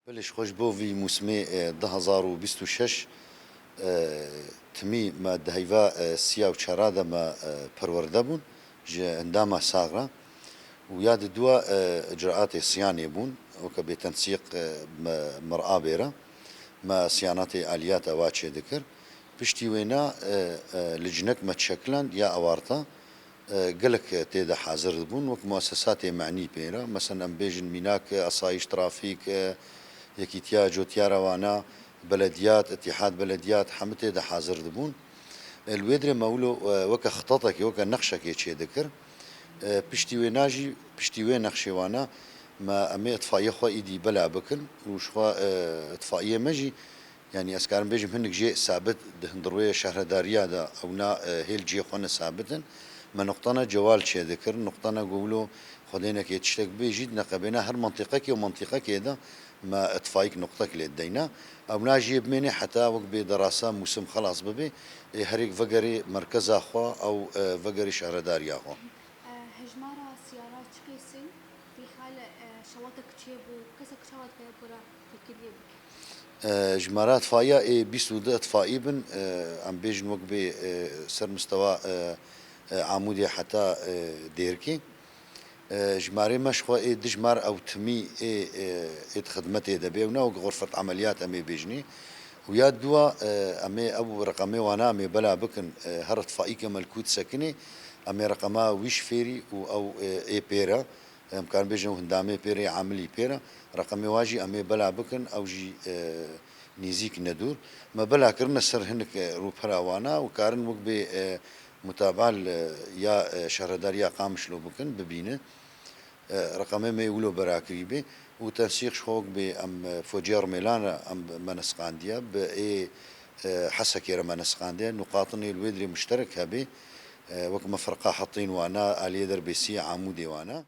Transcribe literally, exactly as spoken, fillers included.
Belê, ji xwe ji bo vî mûsimê, e, du hezar û bîst û şeş, e, timî me di heyva, e, siya û çara de me, e, perwerde bûn ji endama sax re. Û ya di dua, e, icraatê siyanê bûn, weke bêtensîq, e, me, mirabê re me siyanatê aliyata wa çêdikir. Piştî wêna, e, e, licnek me çekiland ya ewarta, e, gelek tê de hazir dibûn, wek muesesatê menî pê re. Mesela em bêjin mînak, e, asayîş, trafîk, e, yekîtiya cotiyara wana, belediyat, îtîhad belediyat, hemî tê de hazir dibûn. E, li wê dirê me wilo, e, weke xitatekê, weke nexşekê çêdikir. E, piştî wêna jî, piştî wê nexşê wana me, em ê itfaiye xwe îdî bela bikin û ji xwe, e, itfaiyê me jî, yanî ez karim bêjim hinek jê sabit di hundirwê şehredariya de ewna, e, hêl cihê xwe ne sabit in. Me nuqtana cewal çêdikir, nuqtana ku wilo xwedênekê tiştek bê jî di neqebêna her mentiqekê û mentiqekê de me itfaîk nuqtek lê dideyna. Ewna jî yê bimênê heta wek bê derasa mûsim xelas bibê, ê herêk vegerê merkeza xwe ew, e, vegerê şehredariya xwe. E, hejmara siyara çi qêsîn? Vî xal, e, şewatek çêbû, kesek çawa dikare ku re têkiliyê bike? E, jimara itfaiya ê bîst û du itfaî bin, e, em bêjin wek bê, e, ser mistewa, e, e, Amûdê heta, e, Dêrkê. E, jimarê me ji xwe ê dijmar ew timî ê, e, ê di xidmetê de bê. Ewna wek xurfet emeliyat em ê bêjinê. Û ya dua, e, em ê ew reqemê wana em ê bela bikin, e, her itfaîke me li ku disekinê, em ê reqema wî şifêrî û ew, e, ê pê re, em karin bêjin ew hindamê pê re, yê amilî pê re, reqemê wa jî em ê bela bikin, ew jî, e, nêzîk ne dûr. Me bela kirine ser hinek, e, rûpera wana û karin wek bê, e, mutabaa li ya, e, şehredariya Qamişlo bikin, bibîne. E, reqemê me yê wilo berakirî bê û tensîq ji xwe wek bê em, e, fociya Rumêlan re em me nesiqandiye, bi ê, e, Hesekê re me nesiqandiye. Nuqatin ê li wê dirê muşterek hebê, e, wek me firqa Hetîn wana, aliyê Derbêsiyê Amûdê wana.